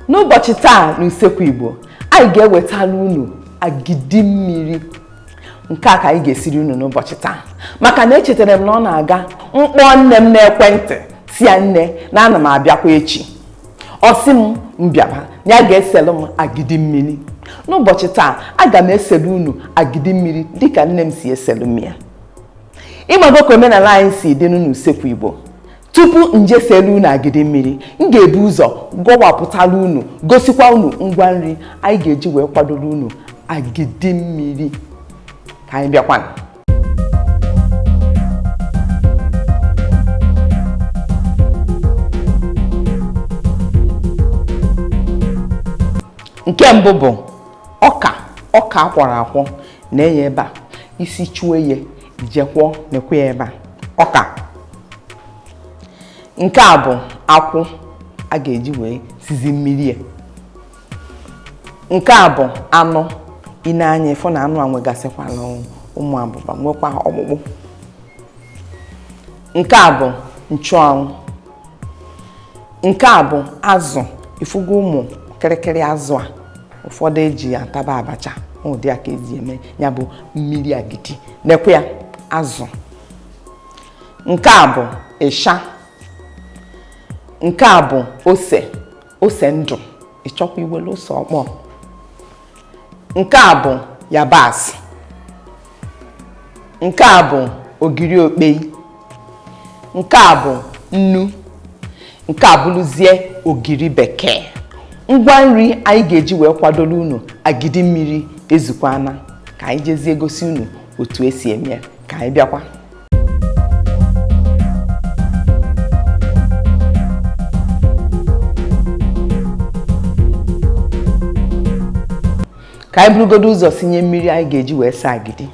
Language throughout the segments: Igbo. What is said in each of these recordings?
N'ụbọchị taa n'Usekwu Igbo, anyị ga-ewetara unu agidi mmiri. Nke a ka anyị ga-esiri unu n'ụbọchị taa, maka na echetara m na ọ na-aga mkpọ nne m n'ekwentị si ya nne na ana m abịakwa echi. Ọ sị m mbịaba na ya ga-eselu m agidi mmiri. N'ụbọchị taa, aga m eselu unu agidi mmiri dịka nne m si eselu m ya. Ịmago ka omenala anyị si dị n'Usekwu Igbo. Tupu nje selu unu agidi mmiri, m ga-ebu ụzọ gọwapụtara unu, gosikwa unu ngwa nri anyị ga-eji wee kwadoro unu agidi mmiri. Ka anyị bịakwanụ. Nke mbụ bụ ọka, ọka akwọrọ akwọ na-enye ebe a, isi chuo ya ijekwọ nekwe ya ebe a, ọka. Nke a bụ akwụ a ga-eji wee sizi mmiri ya. Nke a bụ anụ. I nee anya ịfụ na anụ a nwegasịkwala ụmụ abụba, nwekwa ọkpụkpụ. Nke a bụ nchụanwụ. Nke a bụ azụ. Ịfụgo ụmụ kịrịkịrị azụ a, ụfọdụ eji ya ataba abacha, ụdị a ka eji eme ya bụ mmiri agidi. Nekwe ya, azụ. Nke a bụ ịsha. Nke a bụ ose, ose ndụ. Ịchọkwa iwere ose ọkpọọ. Nke a bụ yabasị. Nke a bụ ogiri okpei. Nke a bụ nnu. Nke a bụrụzie ogiri bekee. Ngwa nri anyị ga-eji wee kwadoro unu agidi mmiri ezukwana. Ka anyị jezie gosi unu otu esi eme ya. Ka anyị bịakwa. Ka anyị burugodo ụzọ sinye mmiri anyị ga-eji wee saa agidi.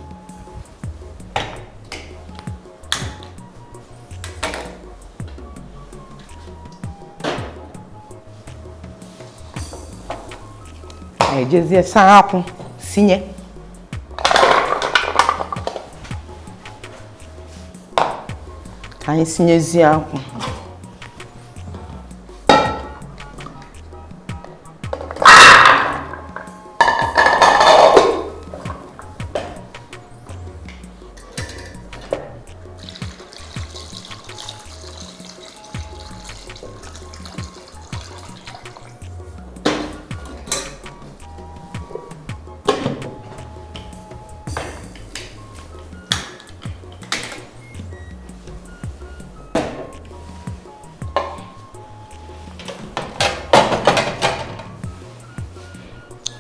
Anyị ejezie saa akwụ sinye. Ka anyị sinyezie akwụ.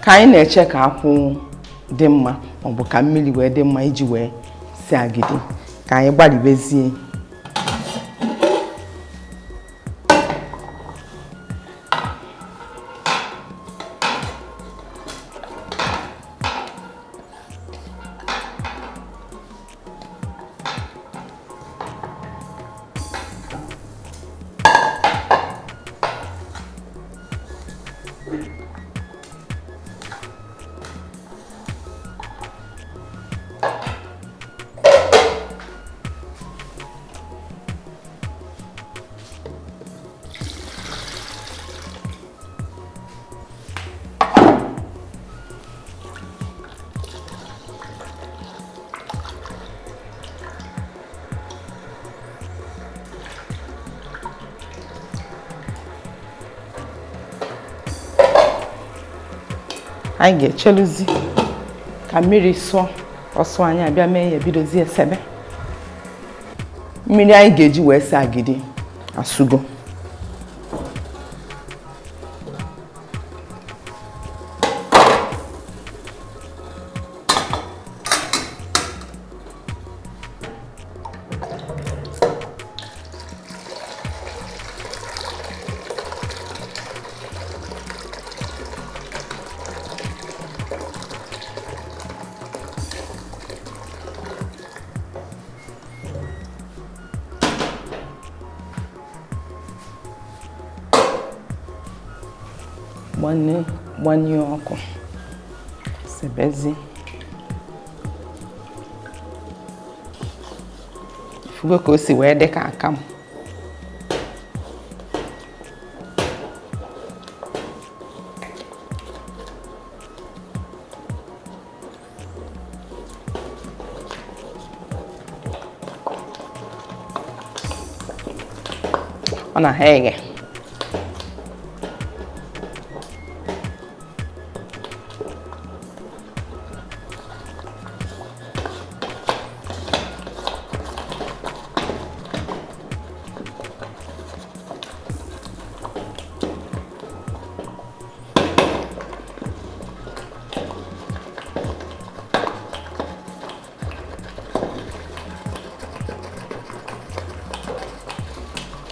Ka anyị na-eche ka akwụ dị mma maọbụ ka mmiri wee dị mma iji wee si agidi, ka anyị gbaribezie. Anyị ga-echeluzi ka mmiri sụọ, ọsụ anyị abịa mee ya bidozie sebe. Mmiri anyị ga-eji wee saa agidi asụgo. Gbanye ọkụ, sebezi. Fugo ka o si wee dị ka akamụ. Ọ na-ha eghe.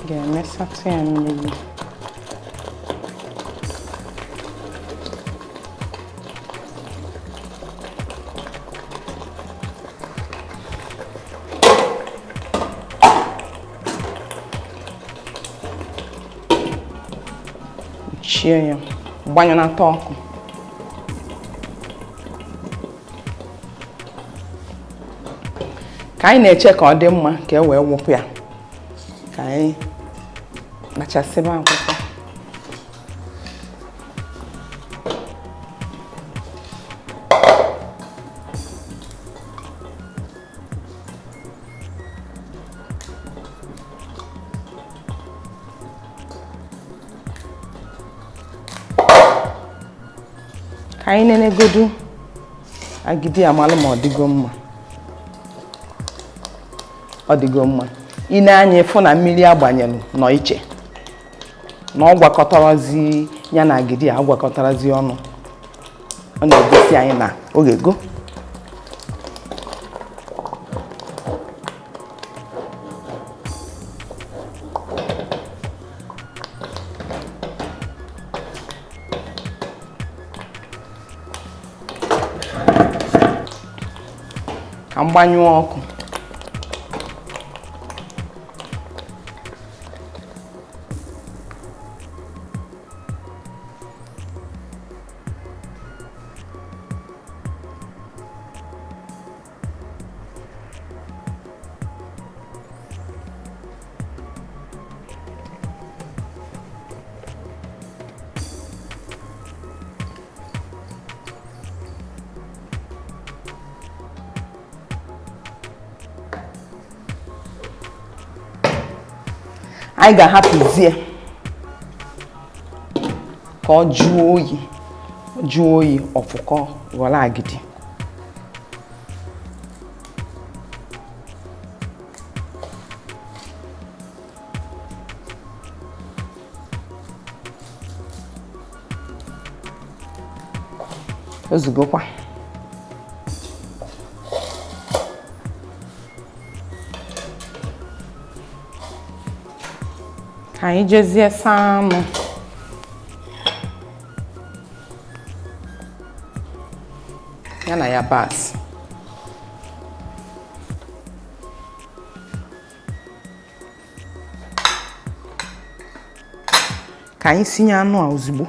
Ga-emesatụ ya mmiri. Chie ya, gbanyụnata ọkụ. Ka anyị na-eche ka ọ dị mma ka e wee wụpụ ya, ka anyị kpachasịba akwụkwọ. Ka anyị nenegodu agidi amalụ ma ọ dịgo mma. Ọ dịgo mma. I nee anya ịfụ na mmiri agbanyelụ nọ iche, na ọ gwakọtarazi ya na agidi a agwakọtarazi ọnụ. Ọ na-egosi anyị na oghego. Ka m gbanyụọ ọkụ. Anyị ga-ahapụzie ka ọ jụọ oyi, jụọ oyi ọfụkọ ghọrọ agidi. Ozugokwa. Ka anyị jezie saa anụ. Ya na yabasị. Ka anyị sinye anụ a ozugbo.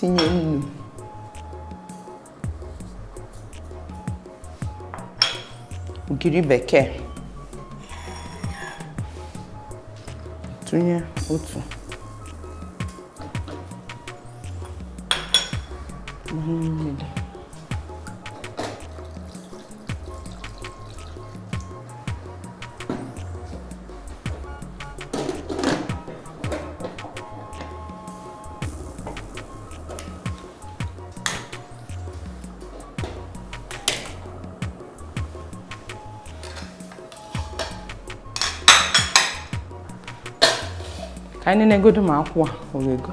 Tinye nnu, ogiri bekee, tụnye otu mmiri, ka anyị nenegodu ma akwụ a oghego.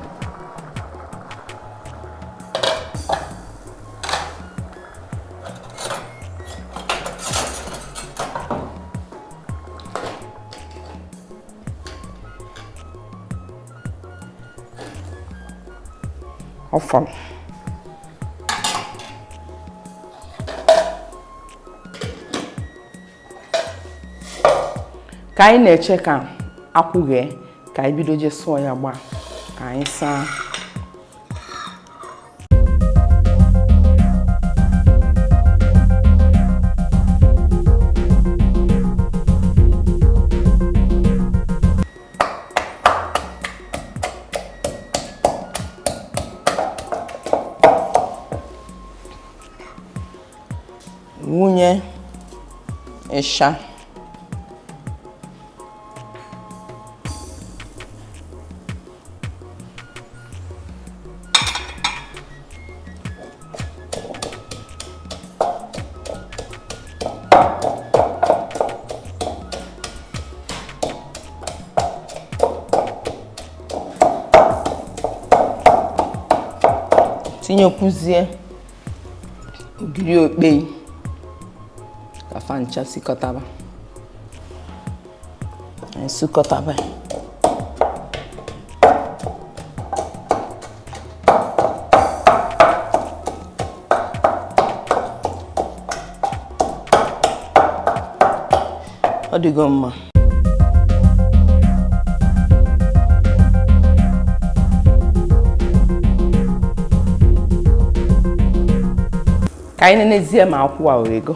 Ọ fọrọ. Ka anyị na-eche ka akwụ ghee, ka anyị bido jee sụọ ya gbaa, ka anyị saa. Wụnye ịsha, tinyekwuzie ogiri okpei ka fa ncha sikọtaba. Anyị sukọtaba, ọ dịgo mma. Ka anyị nenezie ma akwụ a oghego.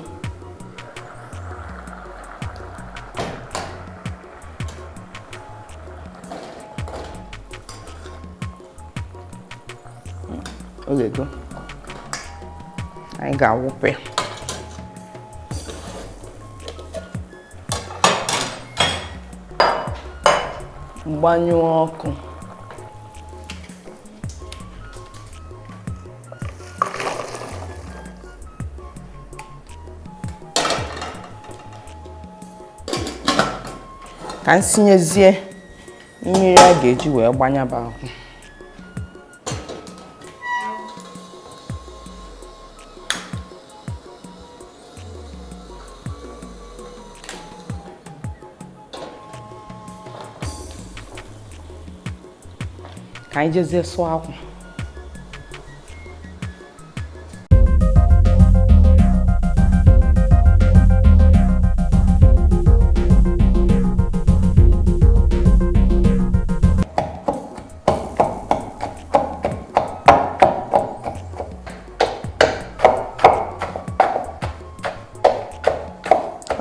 Oghego, anyị ga-awụpụ ya. Gbanyụọ ọkụ. Ka m sinyezie mmiri a ga-eji wee gbanyaba akwụ. Ka anyị jezie sụọ akwụ.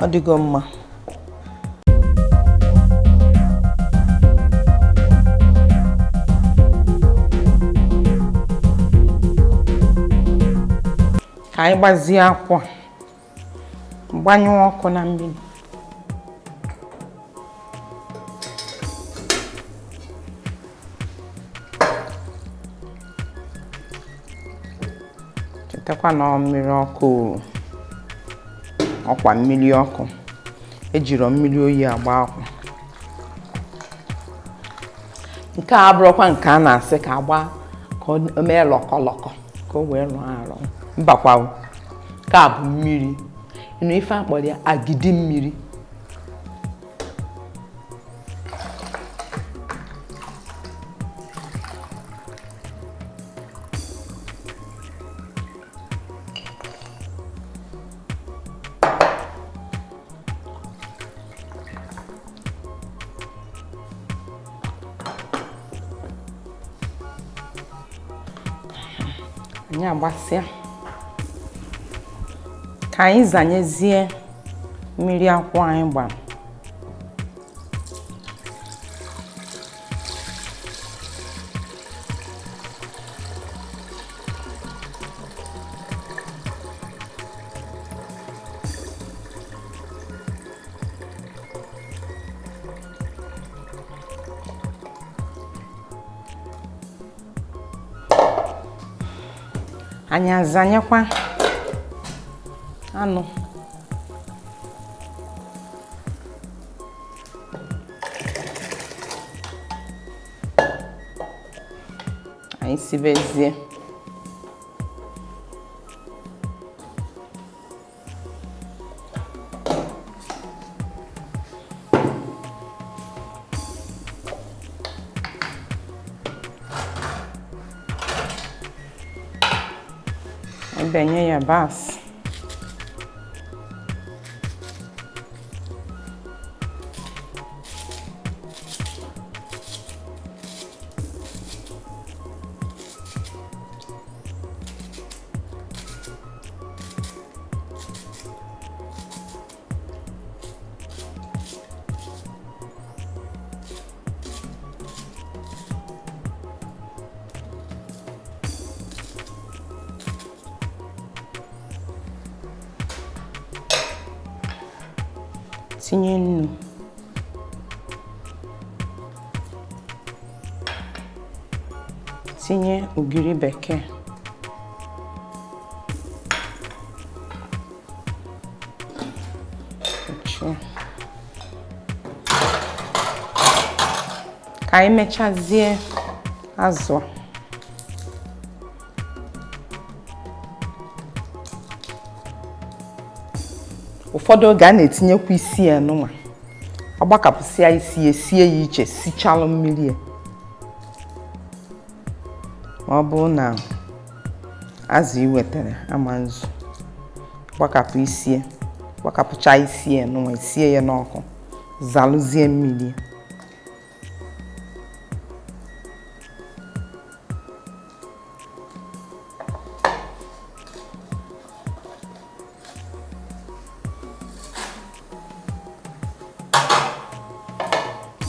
Ọ dịgo mma. Ka anyị gbazie akwụ a, gbanyụọ ọkụ na mmiri. Chetakwa na ọ mmiri ọkụ, ọkwa mmiri ọkụ, ejiro mmiri oyi agba akwụ. Nke a abụrụkwa nke a na-asị ka agba ka o mee lọkọ lọkọ ka o wee rụọ arụ, mbakwa. Nke a bụ mmiri ịnụ ife akpọrọ ya agidi mmiri. Anyị agbasịa, ka anyị zanyezie mmiri akwụ anyị gbara. Anyị azanyekwa anụ. Anyị sibezie. Benye yabasị. Tinye nnu. Tinye ogiri bekee. Kpuchie. Ka anyị mechazie azụ a. Ụfọdụ oge a na-etinyekwa isi ya nụnwa, agbakapụsịa isi ya, sie ya iche, sichalụ mmiri ya. Ma ọ bụrụ na azụ i wetara ama nzu, gbakapụ isi ya, gbakapụcha isi ya nụnwa, sie ya n'ọkụ, zalụzie mmiri ya.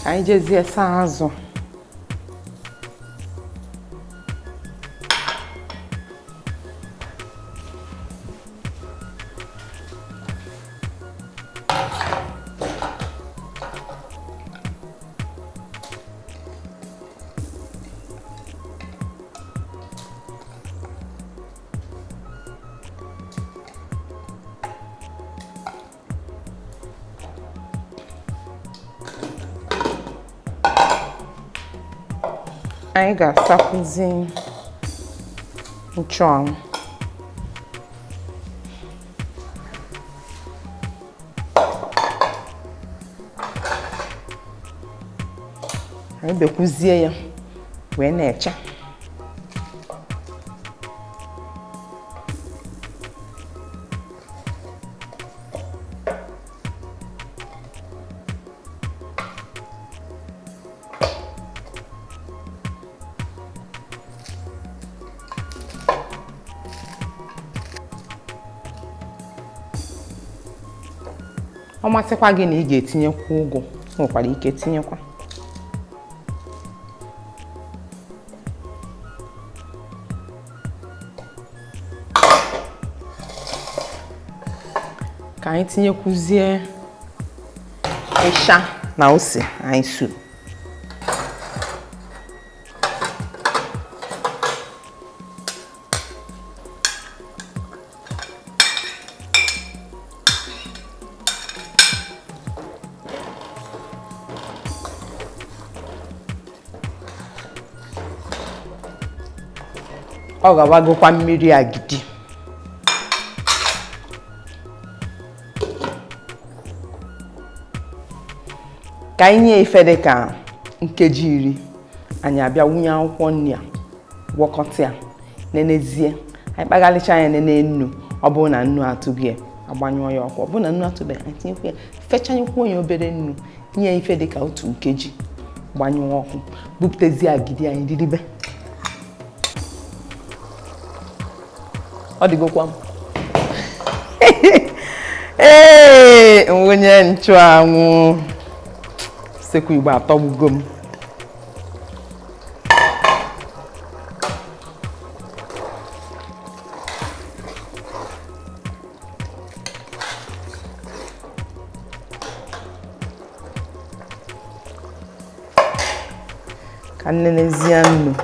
Ka anyị jezie saa azụ. Anyị ga-asakwuzi nchụanwụ. Anyị bekwuzie ya wee na-eche. Ọ masịkwa gị na ị ga-etinyekwa ụgụ, nwekwara ike tinyekwa. Ka anyị tinyekwuzie ịsha na ose anyị suru. Ọ ga-agbagokwa mmiri agidi. Ka anyị nye ife dị ka nkeji 10, anyị abịa wunye akwụkwọ nri a, gwọkọta ya, nenezie. Anyị kpaghalịcha ya nene nnu, ọ bụrụ na nnu atụghị ya, agbanyụọ ya ọkụ. Ọ bụrụ na nnu atụbeghị, anyị tinyekwa ya, fechanyekwuo ya obere nnu, nye ya ife dị ka 1 nkeji, gbanyụọ ọkụ, bupụtezie agidi anyị riribe. Ọ dịgokwa m. Ee, nwunye nchụanwụ usekwu Igbo atọgbugo m. Ka nnenezie nnu.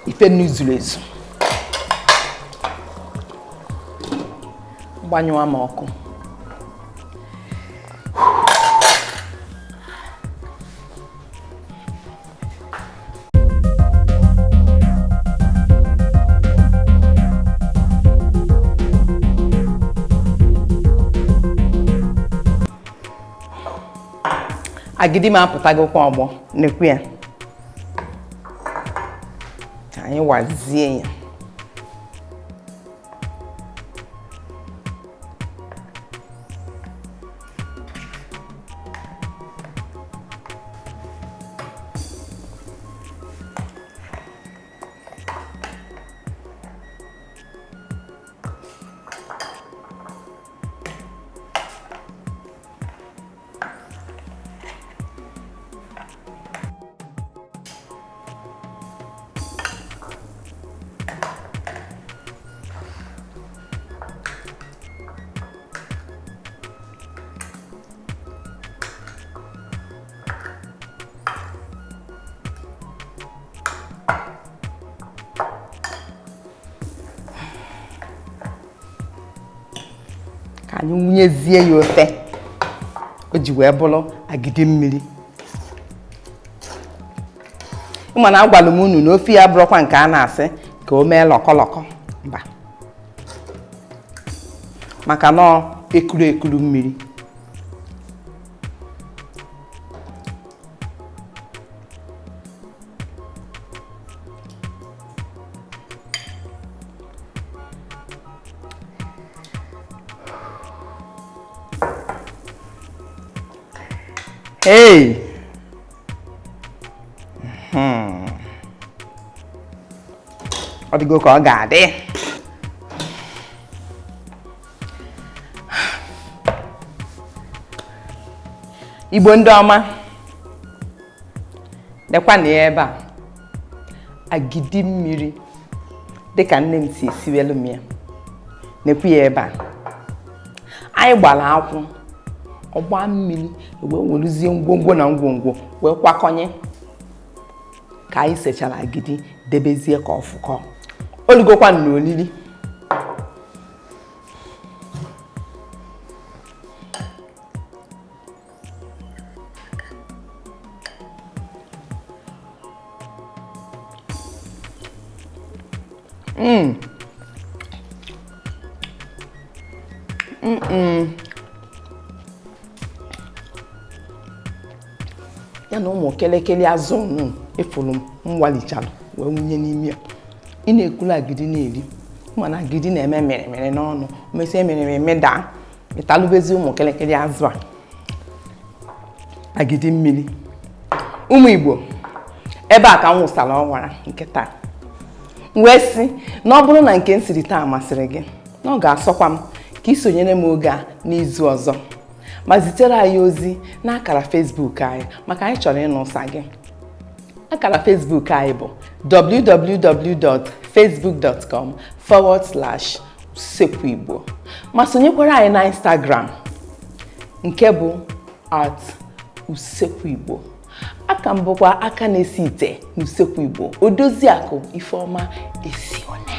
Ife nnu zuru ezu. Gbanyụọ m ọkụ. Agidi m apụtagokwa ọgbọ, nekwu ya. Ka anyị wazie ya. Ka anyị wụnyezie ya ofe o ji wee bụrụ agidi mmiri. Ịma na agwalụ m unu na ofe ya bụrụkwa nke a na-asị ka o mee lọkọlọkọ, mba, maka na ọ ekuru ekuru mmiri. Hey! Ọ dịgo ka ọ ga-adị. Igbo ndị ọma, lekwa na ya ebe a, agidi mmiri dịka nne m si esiwelu m ya. Nekwu ya ebe a, anyị gbara akwụ ọgba mmiri wee weruzie ngwongwo na ngwongwo wee kwakọnye ka anyị sechara agidi debezie ka ọ fụkọ. Olugokwa na olili. Ya na ụmụ kelekele azụ nụ efuru m walichalụ wee wunye n'ime ya. Ị na-ekulu agidi na-eri, mana agidi na-eme mịrịmịrị n'ọnụ, mesie mịrịmịrị mịdaa, ịtalụbezi ụmụ kelekele azụ a. Agidi mmiri. Ụmụ Igbo, ebe a ka m wụsara ọwara nke taa, wee sị na ọ bụrụ na nke m siri taa masịrị gị, na ọ ga-asọkwa m ka ị sonyere m oge a n'izu ọzọ, ma zitere anyị ozi n'akara Facebook anyị, maka anyị chọrọ ịnụ ụsa gị. Akara Facebook anyị bụ www.facebook.com/usekwuigbo, ma sonyekwara anyị na Instagram nke bụ @usekwuigbo. Aka m bụkwa aka na-esi ite n'usekwu Igbo, Odoziakụ Ifeọma Esione.